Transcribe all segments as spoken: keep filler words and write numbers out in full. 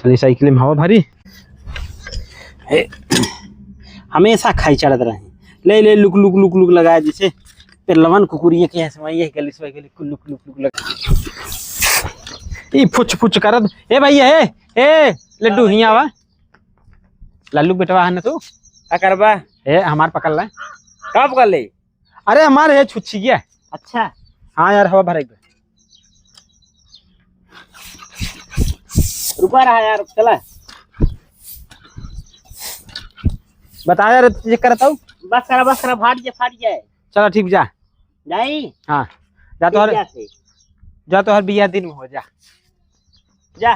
अरे साइकिल में हवा भरी। ए, हमेशा खाई चढ़त रही। ले, ले, लुक, लुक, लुक, लुक लगाए जैसे पेलवन कुकुरिया के यहाँ से वहीं यही गली से वही गली, लुक, लुक, लुक लगा। ई फुच, फुच करत। ए भैया, ए, ए, लड्डू हियाँ आवा। लल्लू बेटवा है ना तू? का करबा? ए, हमार पकड़ ले। का पकड़ ले? अरे हमार है छुच्छी के। अच्छा। हाँ यार, हवा भरे के। रुका रहा यार, चला। बता यार, चेक करता हूँ। बस करा, बस करा, फाट जाए, फाट जाए। चला ठीक, जा। जाई? हाँ। जा तो हर, ठीक है, ठीक। जा तो हर बिया दिन में हो जा। जा।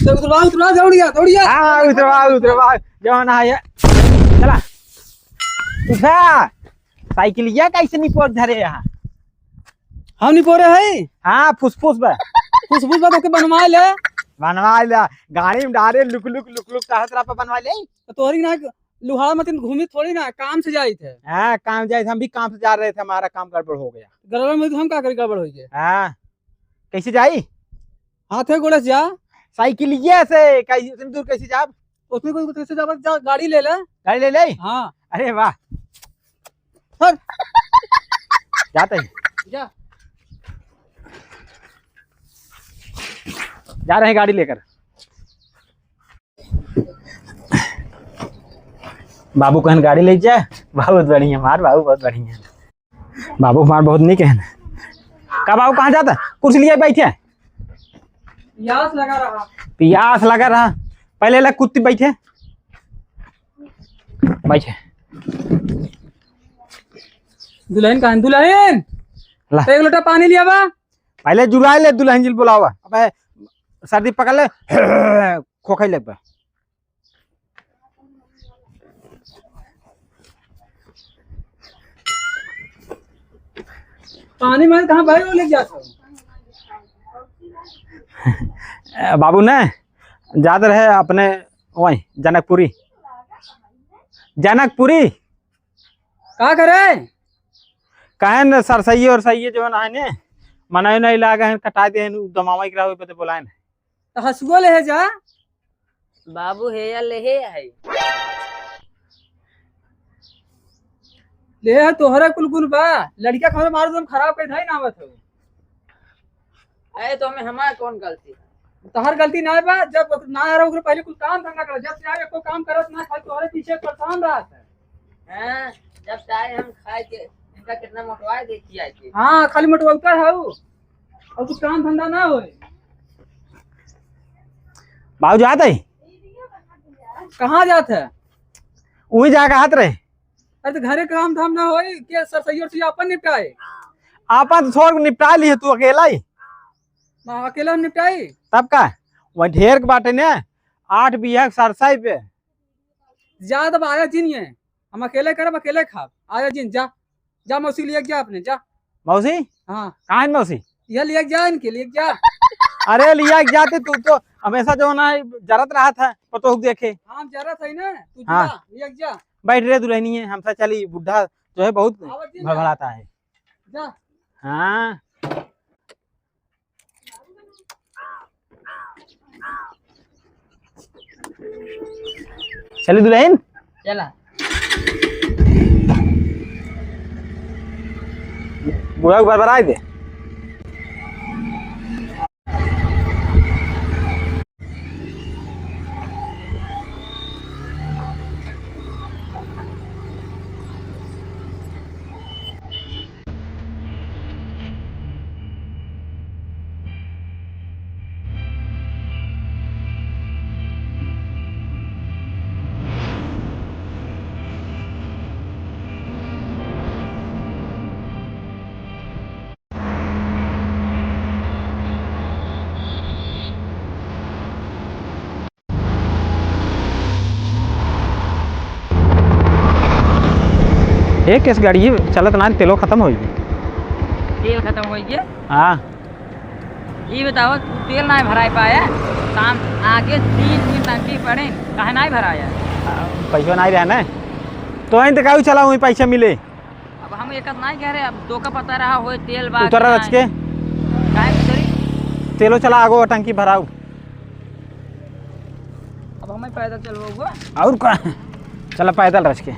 तो उतरवा, उतरवा, दौड़िया, दौड़िया। हाँ, उतरवा, उतरवा, जवान है ये। चला। उठा। साइकिलिया कैसे निपोर धरे यहाँ? हम निपोरे है? हाँ, फुसफुस बा। फुसफुस बा तो के बनवा ले। बनवा ले। गाड़ी में डारे लुक, लुक, लुक, लुक, चाहत रहा पर बनवा ले। तो तोहरी ना लुहार मतिन घूमी थोड़ी ना, काम से जाइत है। हाँ, काम जाइत, हम भी काम से जा रहे थे, हमारा काम गड़बड़ हो गया। गड़बड़ में तो हम का करी, गड़बड़ हो गया। हाँ, कैसे जाई? हाथे गोड़े से जा। साइकिलिया से, कैसे, उतनी दूर कैसे जाब? उतनी दूर कैसे जाब? जा, गाड़ी ले ले। गाड़ी ले ले? हाँ। अरे वाह। हट। जाते हैं। जा। जा रहे हैं गाड़ी लेकर। बाबू कहन गाड़ी ले जा, बहुत बढ़िया, हमार बाबू बहुत बढ़िया। बाबू हमार बहुत नीक है। का बाबू, कहाँ जाता? कुर्सी लिए बैठे। प्यास लगा रहा। प्यास लगा रहा। पहले ला कुत्ती बैठे। बैठे। दुल्हन कहाँ? दुल्हन! ला। तो एक लोटा पानी लिया बा। पहले जुड़ाई ले दुल्हन जी बुलावा। अबे सर्दी पकड़ ले, खोखई लग बा। पानी में कहाँ भाई वो लेके जाता हूँ? बाबू ने जात रहे अपने वहीं जनकपुरी, जनकपुरी। का करे? कहे न सरसइये और सइये जवन आए ने, मनई नहीं लागे हैं, कटाए दे हैं, दमावा के रहो, बते बोलाए ने। तो हसुआ ले है जा। बाबू हे या ले हे है। ले है तोहरा कुल गुण बा, लड़का खबर मारो तुम खराब कर धाई ना आवत हो। अरे तो हमें हमार कौन गलती? तोहर गलती ना बा, जब ना आ रहा ओकरे पहले कुल काम धंधा कर, जब से आवे कोई काम करत ना, खाली तोहरे पीछे परेशान रहत है। हाँ, जब से आए हम खाए के, इनका कितना मोटवाए देखी आए के। हाँ, खाली मोटवाता है वो। और कुछ काम धंधा ना होए। बाबू जात है? कहाँ जात है? वही जाके हाथ रहे। अरे तो घरे काम धाम ना होई, के सरसैया से अपन निपटाए? आपन तो छोड़ के निपटा लिए तू अकेला ही। ना, अकेला निपटाई? तब का? वही ढेर के बाटे ने, आठ बीघा के सरसई पे। जा तब आया जिन ये, हम अकेले करब, अकेले खाब। आया जिन, जा, जा मौसी लिए जा अपने, जा। मौसी? हाँ। कहाँ है मौसी? ये लिए जा इनके, लिए जा। अरे लिया के जाते, तू तो हमेशा जो ना जरत रहा था, पतोह देखे। हाँ, हम जरत है ना, तू हाँ। जा, लिए जा। बैठ रे दुल्हनी है, हमसे चली बुढ़ा जो है बहुत आवा जिन जा। भड़बड़ाता है। जा। हाँ। चली दुल्हन? चला। बुढ़ा को बरबराई दे। ए, केस गाड़ी चलत ना, तेलो खत्म होई। तेल खत्म होई के? हाँ। ई बताओ, तू तेल ना भराई पाया, शाम आगे तीन, तीन टंकी पड़े, काहे ना भराया? आ, पैसा ना रहा ना, तो वहीं तक आऊ चला, वहीं पैसा मिले। अब हम एक नहीं कह रहे, अब दो का पता रहा होए, तेल बा उतरा कि रच के। नहीं। काहे उतरी? तेलो चला, आगो टंकी भराऊ। अब हमें पैदल चलबो हुआ। और का? चला पैदल रच के।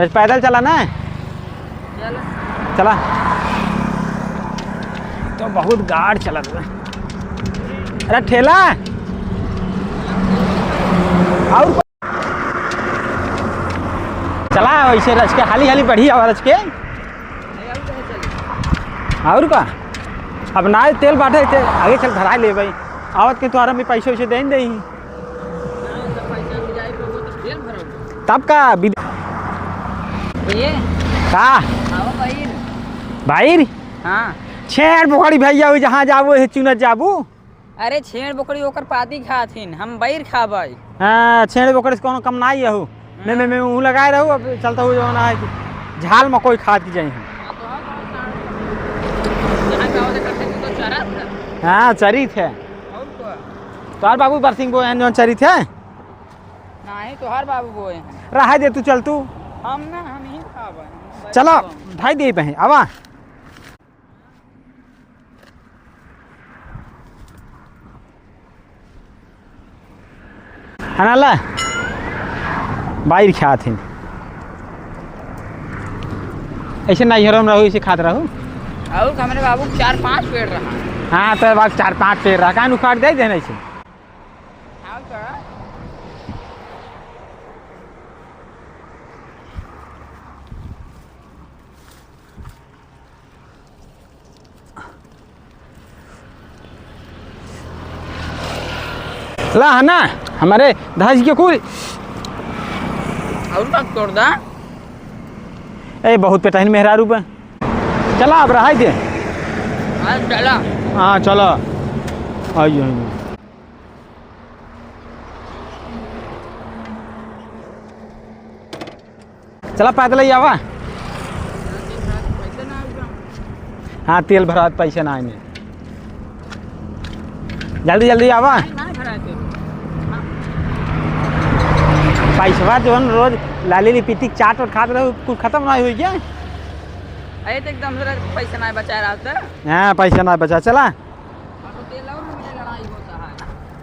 रच पैदल चला ना। चला। चला। तो बहुत गाड़ चलत बा। अरे ठेला। और चला वैसे रच के, हाली हाली बढ़ी आवा रच के। और का? अब ना तेल बाटे ते आगे चल भरा ले भाई। आवत के तोहरा में पैसे वैसे दे दे ही। तब का बिद- ये? का? आओ भाई। भाई? हाँ। छेड़ बोकरी भैया, जहाँ जाबू, चुनत जाबू। अरे छेड़ बोकरी ओकर पाती खाथिन, हम बैर खाबै। हाँ, छेड़ बोकरी से कौनो कम नाई है। मैं, मैं, मैं मुँह लगाए रहू, अब चलता हूँ जौन है कि झाल में कोई खात की जाई हम। हाँ, चरित है। तोहार बाबू बरसिंह बोए हैं जौन चरित है? नहीं, तोहार बाबू बोए हैं। रहा दे तू, चल तू। हम ना, हम ही खाबै। चलो, ढाई दे पहन, आवा। अनाला बाइर खात हिन। ऐसे नैहरों में रहू, ऐसे खात रहू। और हमरे बाबू के चार पांच पेड़ रहा। हाँ, तो बाबू चार पांच पेड़ रहा, कान उखाड़ दे देना ऐसे। हाँ, तो ला है ना, हमारे धज के कुल। और का तोड़ दा? ए, बहुत पेटाइन मेहरारू पे। चला, अब रहाई दे। हाँ, चला। हाँ, चला। आई, आई, आई। चला पैदल ही आवा। हाँ, तेल भरात पैसा ना आने। जल्दी जल्दी आवा। पैसवा जौन रोज लाली लिपिटिक चाट और खात रहे, कुछ खत्म ना हुई क्या? अरे तो एकदम से पैसा ना बचा रहा था। हाँ, पैसा ना बचा। चला। अब तो तेल और मिले लड़ाई होता है।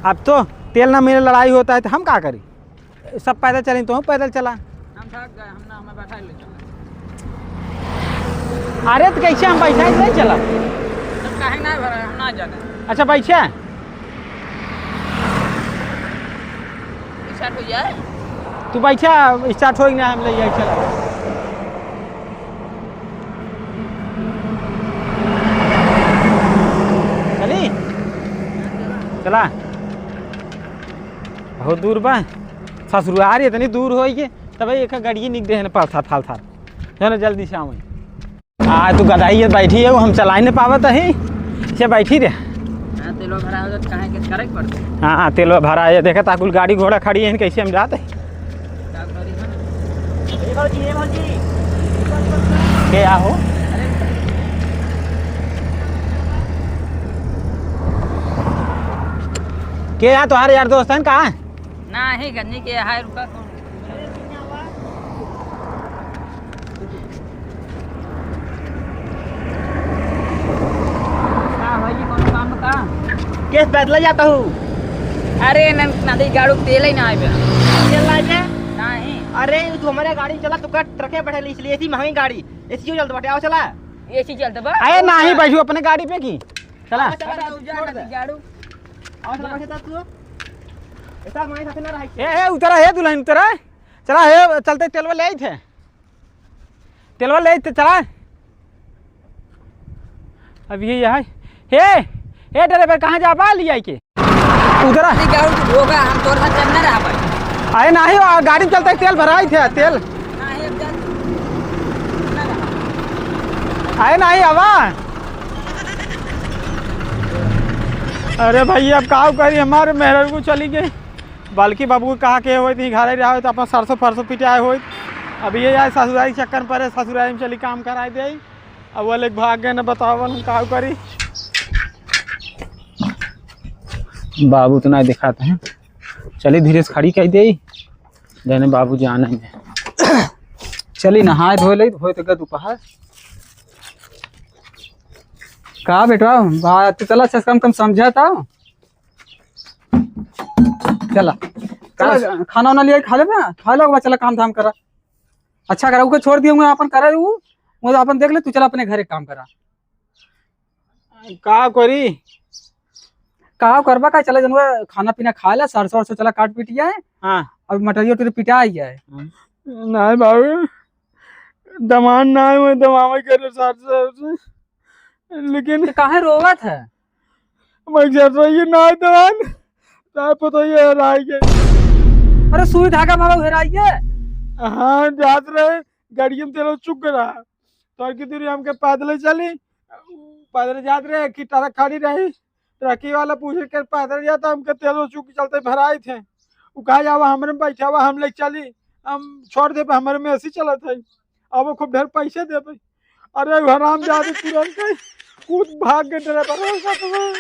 अब तो तेल ना मिले लड़ाई होता है तो हम का करी? सब पैदल चली, तोहू पैदल चला। हम थक गए, हम ना, हमें बैठा ले चला। अरे तो कैसे हम बैठा ही नहीं चला? तब काहे ना भरा, हम ना जाने। अच्छा बैठा। स्टार्ट हो जाए। तू बैठा, स्टार्ट होई ना, हम ले जाए चला। चली? चला। बहुत दूर बा। ससुरार इतनी दूर होई के, तब एक गाड़िए निक देहन पालथा फालथा। जानो जल्दी से आवे। आ, तू गदाई ये बैठी है, हम चलाई नहीं पावत है। से बैठी रे। हाँ, तेलवा भरा हो तो काहे के करे के पड़ते? हाँ, हाँ, तेलवा भरा है। देखा ता कुल गाड़ी घोड़ा खड़ी है, कैसे हम जाते हैं? क्या करी हम? ए भौजी, ए भौजी। के आ हो? अरे। के आ, तुम्हारे यार दोस्त हैं का? नाही, गन्नी के है, रुका तो। का भाई, कौन काम का? केस बदला जाता हूँ। अरे, न-, नदी गाड़ू तेल ही ना आवे। तेल ना आवे? नाही। अरे, तू हमारे गाड़ी चला, तू का ट्रके बैठे, इसलिए इतनी महंगी गाड़ी। एसी चलत बाटे, आओ चला। एसी चलत बा? अरे, नाही, बैठू अपने गाड़ी पे की। चला। चला, चला, जा, नदी गाड़ू। आओ, चला, बैठे ता तू। ऐसा हमारे साथ ना रहा। ए, ए, उतरा, हे दुल्हन, उतरा। चला, हे, चलते तेलवा ले आई थे। तेलवा ले आई थे, चला। अब ये यहाँ। हे, हे ड्राइवर, कहाँ जा बा लिया के? उधर आ। नहीं, गाँव की धोखा, हम तोर साथ चलना रहा भाई। अरे नहीं, आ, गाड़ी में चलते तेल भराई थे, तेल। नहीं, अब जा। आए नहीं, आवा। अरे भाई, अब का करी, हमारे मेहरर को चली गई। बल्कि बाबू कहा के होइत, ही घरे रहा होइत, अपन सरसों फरसों पिटाए होइत। अब ये आए ससुरारी चक्कर में परे, ससुरारी में चली काम कराए दे। अब वो लोग भाग गए न, बताओ हम का करी। बाबू तो ना दिखाते हैं, चली धीरे से खड़ी कर दे, जाने बाबू जाने में। चली नहाए धोए ले, होए तो दोपहर। का बेटवा, बा, तू चला, अच्छा से कम, कम समझा था। चला, चला, चला। खाना वाना लिया, खा ले बा, खा लो बा, चला काम धाम करा। अच्छा करा, उके छोड़ दिया, मैं अपन करा, उ, वो अपन देख ले, तू चला अपने घरे काम करा। का करी? का करबा का, चला जनवा खाना पीना खा ला, सरसों वरसों चला काट पीट आए। हाँ। अब मटरिया उटरिया पिटा ही आए। नहीं बाबू, दमान ना है, मैं दमावे करे सरसों वरसों। लेकिन तो काहे रोवत है? मैं सरसों ये ना है दमान, तार पता ये हेराई गए। अरे सुई धागा मारा हेराई है। हाँ, जात रहे, गाड़िया में तेल चुक रहा। तोर की दूरी हमके पैदल ही चली, पैदल जात रहे, कि ट्रक खड़ी रही, ट्रकी वाला पूछे के पैदल जाता, हमके तेल चुक चलते भराई थे। उ कहा जावा, हमरे में बैठा हुआ, हम ले चली, हम छोड़ देबे, हमरे में एसी चलत है, अब वो खूब ढेर पैसे देबे। अरे उ हराम जादे तुरंत ही कूद भाग के ड्राइवर।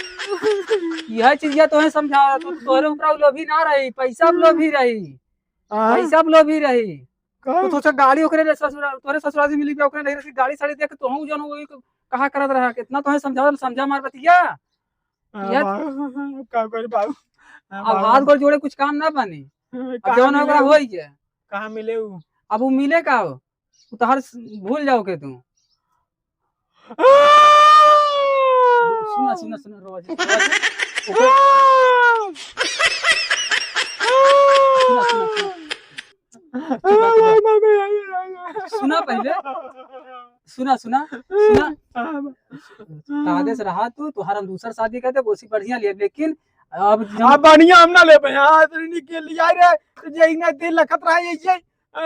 यह चीज या तोहे समझावा, तो तोहरे ऊपर लोभी ना रही, पैसा पे लोभी रही, हाँ। पैसा पे लोभी रही। का? तो सोचा गाड़ी ओकरे रे ससुरा, तोरे ससुरा से मिली के ओकरे नहीं रही, गाड़ी साड़ी देख के तोहू जन वही को कहा करत रहा, कितना तोहे समझावल, समझा मार बतिया। हाँ, यार। बाबू, का करी बाबू? हाँ, अब बाबू। हाथ गोड़ जोड़े कुछ काम ना बनी। हाँ, अब कहाँ जौन मिले ओकरा उ? होई गया। कहाँ मिले उ? अब उ मिले का हो? उ तो हर स-, भूल जाओ के तू। सुना, सुना, सुना, रो जी, रो जी। ओके। सुना, सुना, सुना। चुप रह, चुप रह। सुना पहिले। सुना, सुना, सुना। कायदे से रहा तू, तोहार हम दूसर शादी कर दे, ओसी बढ़िया लिए, लेकिन अब जब अब बढ़िया हम ना लेबे। हाँ, तो निकल लिया रे, तो जे इना दिल लखत रहा, ये, ये अ,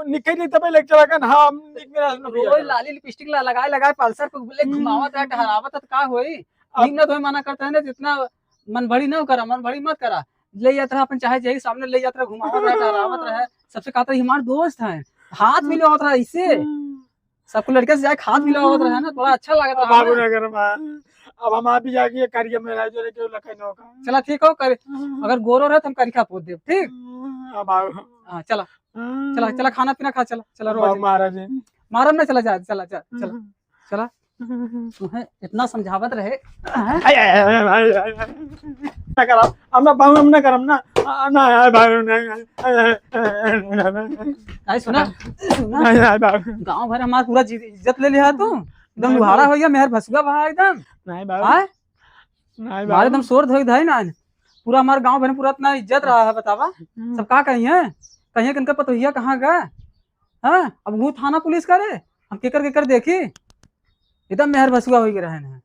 निकल नहीं तबे लेके चला गन, हाँ, हम निक मेरा सुन रोज भैया। लाली लिपस्टिक ला लगाए लगाए पल्सर पे बोले हम्म। घुमावत है, टहरावत है, तो का होई? अब नीक ना तो मना करता है ना, जितना मन भरी ना करा, मन भरी मत करा। ले जात रहा अपन चाहे जही सामने ले जात रहा, घुमावत रहा, टहरावत रहा। सबसे कहता है, "हमार दोस्त है, हाथ हम्म। मिलावत रहा इसे।" हम्म। सबको लड़के से जाके हाथ मिलावत रहा ना, थोड़ा अच्छा लागत अब रहा बाबू ना। ना करम, हाँ। अब हम आप भी जाके ये करिए मेरा जो लेके लखनऊ का। चला ठीक हो, कर, हम्म। अगर गोरो रहे तो हम करिखा पोत देब, ठीक? हम्म, अब आओ। हाँ, चला। चला, चला, खाना पीना खा, चला, चला, रो बाबू जी। महाराज जी। मारम ना, चला जा, चला, जा, चला, हम्म। चला। हम्म। तुहे इतना समझावत रहे। आय, आय, आय, आय, आय, आय। ना करम, हम ना बाबू, हम ना करम ना। आ, ना, आय, बाबू, ना, आय, आय, आय, आय, आय, आय। आय, सुना, सुना। आय, आय, बाबू। गाँव भर हमार पूरा जी-, इज्जत ले लिया तू। एकदम नहीं, लुहारा बाबू। हो गया, मेहर भसुआ बहा एकदम। नहीं, बाबू। आय? नहीं, हमारे बाबू। एकदम शोर धोई धाई ना। पूरा हमार गाँव भर में पूरा इतना इज्जत रहा है, बतावा। हम्म। सब का कही है? कहिए कि इनका पतोहिया कहाँ गया? हाँ, अब वो थाना पुलिस करे, हम केकर केकर देखी, एकदम मेहर भसुआ होई के रहे हैं।